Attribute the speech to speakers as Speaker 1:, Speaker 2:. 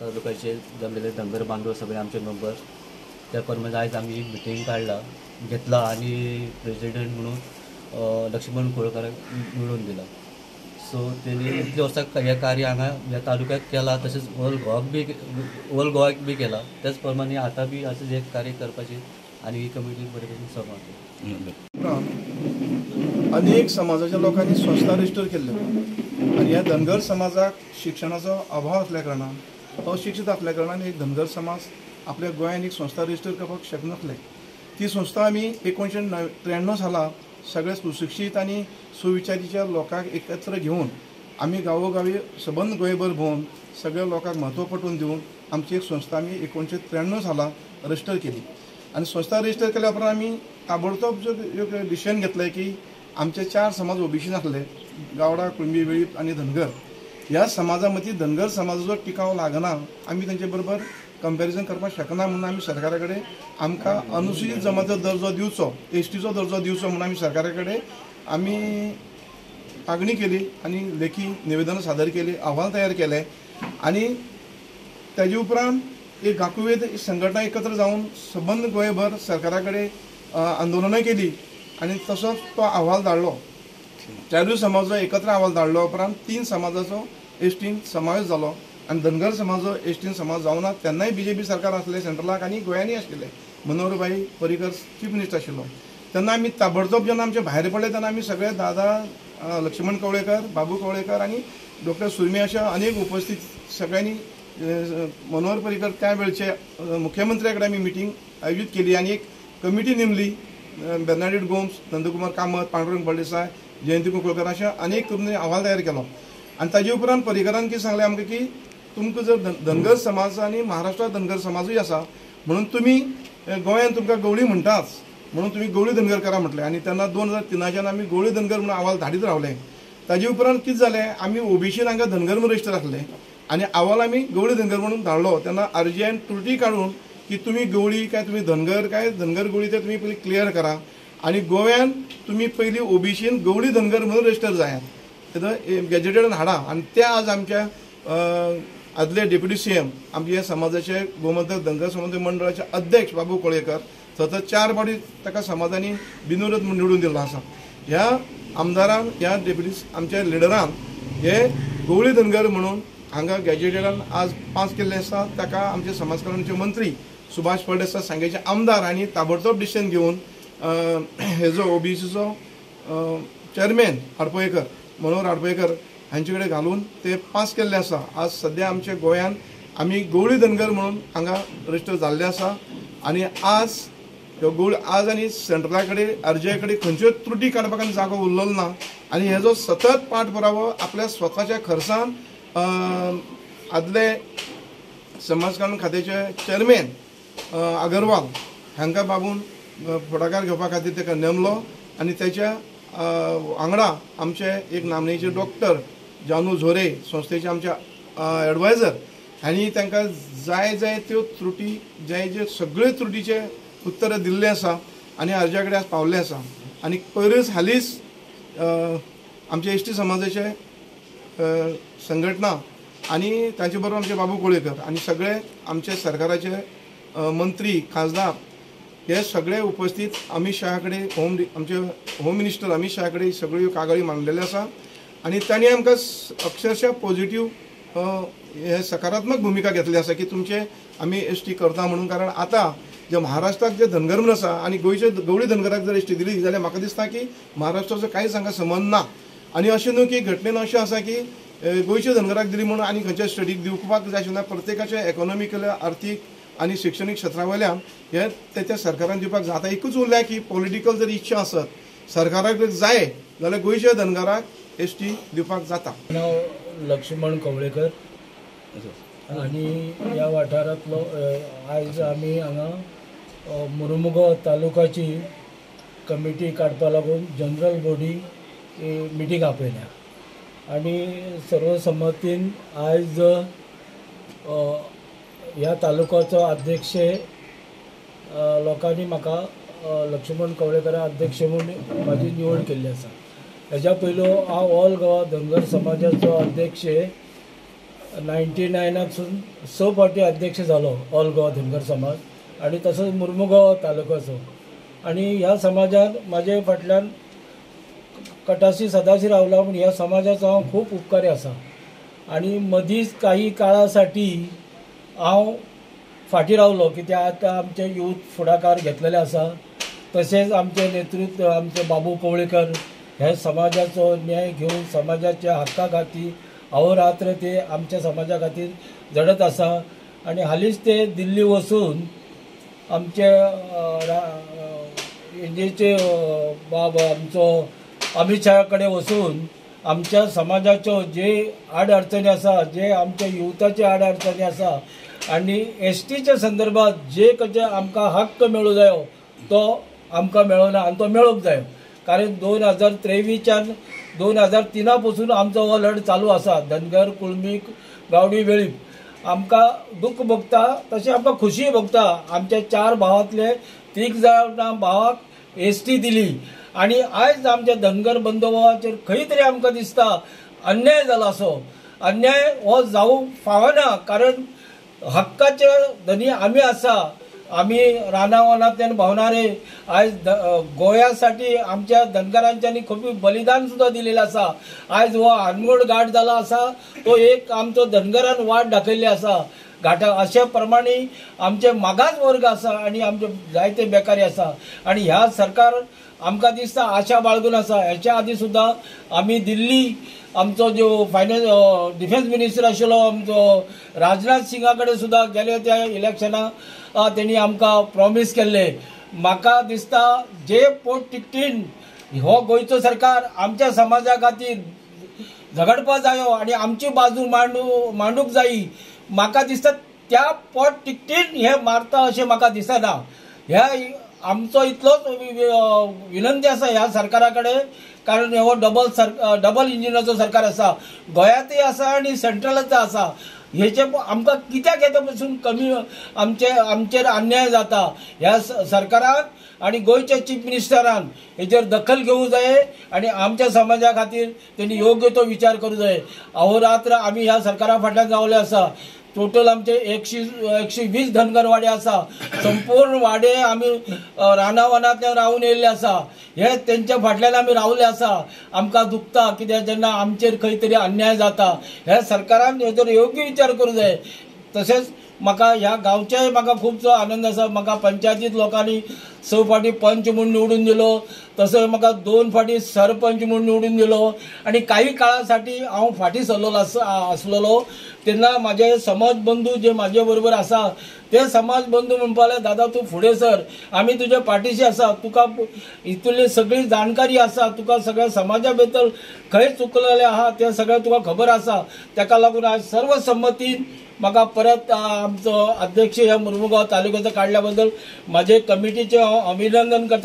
Speaker 1: तालुक्याचे जमलेले धनगर बांधव सगळे आमचे मेंबर त्या प्रमाणे आयज आमी मिटींग काडला घेतला आनी प्रेजिडेंट म्हणून लक्ष्मण कोळेकराक निवडून दिला. सो तेणी इतले वर्सां हें कार्य हांगा ह्या तालुक्यात केलां, तशेंच ऑल गोवाक बी केलां. त्याच प्रमाणे आतां बी अशें हें कार्य करपाचें आनी ही कमिटी बरे भशेन सांबाळटा.
Speaker 2: अनेक समाजाच्या लोकांनी संस्था रजिस्टर केल्ल्यो आनी ह्या धनगर समाजाक शिक्षणाचो अभाव आसल्या कारणान, अशिक्षीत आसल्या कारणान एक धनगर समाज आपल्या गोंयांत एक संस्था रजिस्टर करपाक शकनासले. ती संस्था आमी 1993 साला सगळे सुशिक्षीत आनी सुविचारीच्या लोकांक एकत्र घेवन आमी गांवोगांवी सबंद गोंयभर भोंवन सगळ्या लोकांक म्हत्व पटोवन दिवन आमची एक संस्था आमी 1993 साला रजिस्टर केली. आनी संस्था रजिस्टर केल्या उपरांत आमी ताबडतोब जो डिसिजन घेतलें की आमचे 4 समाज ओबीसी आसले, गावडा, कुणबी, वेळीप आनी धनगर. ह्या समाजा मदीं धनगर समाजाचो टिकाव लागना, आमी तेंचे बरोबर कंपॅरिजन करपाक शकना म्हणून आमी सरकारा कडेन आमकां अनुसूचित जमातीचो दर्जो दिवचो, एसटीचो दर्जो दिवचो म्हणून आमी सरकारा कडेन आमी मागणी केली आनी लेखी निवेदनां सादर केली, अहवाल तयार केले. आनी तेजे उपरांत एक गाकुवेद संघटना एकत्र जावन सबंद गोंयभर सरकारा कडेन आंदोलनां केली आनी तसोच तो अहवाल धाडलो. 4 समाजाचो एकत्र अहवाल धाडलो उपरांत 3 समाजाचो एसटीन समावेश जालो आनी धनगर समाजाचो एसटीन समाज जावना. तेन्नाय बीजेपी सरकार आसलें सेंट्रलाक आनी गोंयांनी आशिल्लें, मनोहरभाई पर्रीकर चीफ मिनिस्टर आशिल्लो. तेन्ना आमी ताबडतोब जेन्ना आमचे भायर पडले तेन्ना आमी सगळे दादा लक्ष्मण कवळेकर, बाबू कवळेकर आनी डॉक्टर सुरमी अशा अनेक उपस्थित सगळ्यांनी मनोहर पर्रीकर त्या वेळचे मुख्यमंत्र्या कडेन आमी मिटींग आयोजीत केली आनी एक कमिटी नेमली. बेर्नाडीट गोम्स, नंदकुमार कामत, पांडुरंग फळदेसाय, जयंती कुंकळकर अशा अनेक करून अहवाल तयार केलो. आनी ताजे उपरांत पर्रीकरान कितें सांगलें आमकां की तुमकां जर धनगर समाज आनी महाराष्ट्रांत धनगर समाजूय आसा म्हणून तुमी गोंयांत तुमकां गवळी म्हणटाच म्हणून तुमी गवळी धनगर करा म्हटलें. आनी तेन्ना 2003च्यान आमी गवळी धनगर म्हणून अहवाल धाडीत रावले. ताजे उपरांत कितें जालें, आमी ओबीसीन हांगा धनगर म्हणून रजिस्टर आसले आनी अहवाल आमी गवळी धनगर म्हणून धाडलो. तेन्ना आरजीआयन त्रुटी काडून की तुमी गवळी काय तुमी धनगर काय धनगर गवळी ते तुमी पयलीं क्लियर करा आनी गोव्यान तुमी पयलीं ओबीसीन गवळी धनगर म्हणून रजिस्टर जायात, तें गॅजेटेडान हाडा. आनी ते आज आमच्या आदले डेप्युटी सीएम आमच्या समाजाचे गोमंतक धनगर समाज मंडळाचे अध्यक्ष बाबू कोळेकर सतत 4 फावटी ताका समाजांनी बिनविरोध म्हूण निवडून दिल्लो आसा. ह्या आमदारान, ह्या डेप्युटी आमच्या लिडरान हे गवळी धनगर म्हणून हांगा गॅजेटेडान आज पास केल्ले आसा. ताका आमचे समाज कल्याणचे मंत्री सुभाष फळदेसाय सांगेचे आमदार आनी ताबडतोब डिसिजन घेवन हेजो ओबीसीचो चेअरमॅन आडपयकर, मनोहर आडपयकर हांचे कडेन घालून ते पास केल्ले आसा. आज सद्या आमच्या गोंयांत आमी गवळी धनगर म्हणून हांगा रजिस्टर जाल्ले आसा. आनी आज ह्यो गवळी आज आनी सेंट्रला कडेन आरजीआय कडेन खंयच्योय त्रुटी काडपाक आनी जागो उरलेलो ना. आनी हेजो सतत पाठपुरावो आपल्या स्वताच्या खर्चान आदले समाज कल्याण खात्याचे चेअरमॅन अगरवाल हांकां बाबून फुडाकार घेवपा खातीर ताका नेमलो आनी तेच्या वांगडा आमचे एक नामनेचे डॉक्टर जानू झोरे संस्थेचे आमचे एडवायजर हांणी तांकां जाय जाय त्यो त्रुटी, जाय जे सगळे त्रुटीचे उत्तरां दिल्लें आसा आनी अर्जा कडेन आज पावल्लें आसा. आनी पयरूच हालींच आमचे एसटी समाजाचे संघटना आनी तांचे बरोबर आमचे बाबू कोळेकर आनी सगळे आमचे सरकाराचे मंत्री, खासदार हे सगळे उपस्थित अमीत शहा कडेन, आमचे होम मिनिस्टर अमीत शहा कडेन सगळ्यो कागाळी मांडलेल्यो आसा आनी तांणी आमकां अक्षरशः पॉझिटीव हे सकारात्मक भुमिका घेतली आसा की तुमचे आमी एसटी करता म्हणून. कारण आतां जे महाराष्ट्राक जे धनगर म्हणून आसा आनी गोंयचे गवळी धनगराक जर एसटी दिली जाल्यार म्हाका दिसता की महाराष्ट्राचो कांयच हांगा संबंद ना. आनी अशें न्हू की घटनेन अशें आसा की गोंयच्या धनगराक दिली म्हणून आनी खंयच्या स्टेटीक दिवपाक जाय आशिल्लें. प्रत्येकाचे इकॉनॉमिकल, आर्थीक आनी शिक्षणीक क्षेत्रा वयल्यान हे त्या सरकारान दिवपाक जाता. एकूच उरल्या की पॉलिटिकल जर इच्छा आसत सरकाराक जर जाय जाल्यार गोंयच्या धनगराक एसटी दिवपाक जाता.
Speaker 3: नांव लक्ष्मण कवळेकर आनी ह्या वाठारांतलो आयज आमी हांगा मुरमुगांव तालुकाची कमिटी काडपा लागून जनरल बॉडी मिटींग आपयल्या आनी सर्वसंमतीन आयज ह्या तालुक्याचो अध्यक्ष लोकांनी म्हाका लक्ष्मण कवळेकर अध्यक्ष म्हूण म्हाजी निवड केल्ली आसा. हेज्या पयलो हांव ऑल गोवा धनगर समाजाचो अध्यक्ष 99नाकसून 6 फावटी अध्यक्ष जालो ऑल गोवा धनगर समाज आनी तसोच मुर्मुगांव तालुक्याचो. आनी ह्या समाजान म्हाजे फाटल्यान कटासी सदाशी रावला पूण ह्या समाजाचो हांव खूब उपकारी आसा. आनी मदींच काही काळासाठी हांव फाटीं रावलो कित्याक आतां आमचे यूथ फुडाकार घेतलेले आसा. तशेंच आमचे नेतृत्व आमचे बाबू कवळेकर हे समाजाचो न्याय घेवन समाजाच्या हक्का खातीर अहोरात्र ते आमच्या समाजा खातीर झडत आसा. आनी हालींच ते दिल्ली वचून आमचे इंडियेचे बाब आमचो अमित शहा कडेन वचून आमच्या समाजाच्यो जे आडअडचणी आसा, जे आमच्या युवताचे आडअडचणी आसा आनी एसटीच्या संदर्भात जे कशें आमकां हक्क मेळूं जायो तो आमकां मेळना आनी तो मेळूंक जायो. कारण 2023च्यान 2003 पसून आमचो हो लढ चालू आसा. धनगर, कुळमी, गावडी, वेळीप आमकां दुःख भोगता तशें आमकां खुशीय भोगता. आमच्या 4 भावांतले 3 जाणां भावाक एसटी दिली आनी आयज आमच्या धनगर बंधुभावाचेर खंय तरी आमकां दिसता अन्याय जाला. असो अन्याय हो जावंक फावना, कारण हक्काचे धनी आमी आसा. आमी रानावनांतल्यान भोंवणारे आयज गोंयासाठी आमच्या धनगरांच्यांनी खूब बलिदान सुद्दां दिलेलें आसा. आयज हो आनमोड घाट जाला आसा तो एक आमचो धनगरान वाट दाखयल्ली आसा घाटा. अशे प्रमाणे आमचे मागास वर्ग आसा आनी आमचे जायते बेकारी आसा. आनी ह्या सरकार आमकां दिसता आशा बाळगून आसा. हेच्या आदी सुद्दां आमी दिल्ली आमचो जो फायनान्स डिफेन्स मिनिस्टर आशिल्लो आमचो राजनाथ सिंगा कडेन सुद्दां गेले त्या इलेक्शनाक तेणी आमकां प्रॉमीस केल्ले. म्हाका दिसता जे पोट तिकटीन हो गोंयचो सरकार आमच्या समाजा खातीर झगडपा जायो आनी आमची बाजू मांडूंक जायी. म्हाका दिसता त्या पोट तिकटीन हे मारता अशें म्हाका दिसना. ह्या आमचो इतलोच विनंती आसा ह्या सरकारा कडेन, कारण हो डबल इंजिनाचो सरकार आसा, गोंयांतय आसा आनी सेंट्रलाचो आसा. हेचे आमकां कित्याक येता पसून कमी आमचेर अन्याय जाता. ह्या सरकारान आनी गोंयच्या चीफ मिनिस्टरान हेचेर दखल घेवंक जाय आनी आमच्या समाजा खातीर तेणी योग्य तो विचार करूंक जाय. अहोरात्र आमी ह्या सरकारा फाटल्यान रावले आसा. टोटल आमचे 120 धनगर वाडे आसा. संपूर्ण वाडे आमी रानावनांतल्यान रावून येयल्ले आसा. हे तेंच्या फाटल्यान आमी रावले आसा. आमकां दुखता कित्याक जेन्ना आमचेर खंय तरी अन्याय जाता. ह्या सरकारान हेचेर योग्य विचार करूंक जाय. तशेंच म्हाका ह्या गांवचेय म्हाका खुबसो आनंद आसा. म्हाका पंचायतीत लोकांनी 6 फावटी पंच म्हूण निवडून दिलो, तसोच म्हाका 2 फावटी सरपंच म्हूण निवडून दिलो. आनी काही काळासाठी हांव फाटीं सरलेलो आसलेलो तेन्ना म्हाजे समाज बंधू जे म्हाजे बरोबर आसा ते समाज बंधू म्हणपाक लागले, दादा तूं फुडें सर, आमी तुज्या पाठीशी आसा, तुका हितूंतली सगळी जाणकारी आसा, तुका सगळ्या समाजा बद्दल खंय चुकलेलें आहा तें सगळें तुका खबर आसा. ताका लागून आज सर्वसंमतीन म्हाका परत आमचो अध्यक्ष ह्या मुर्मुगांव तालुक्याचो काडल्या बद्दल म्हाजे कमिटीचें हांव अभिनंदन करता.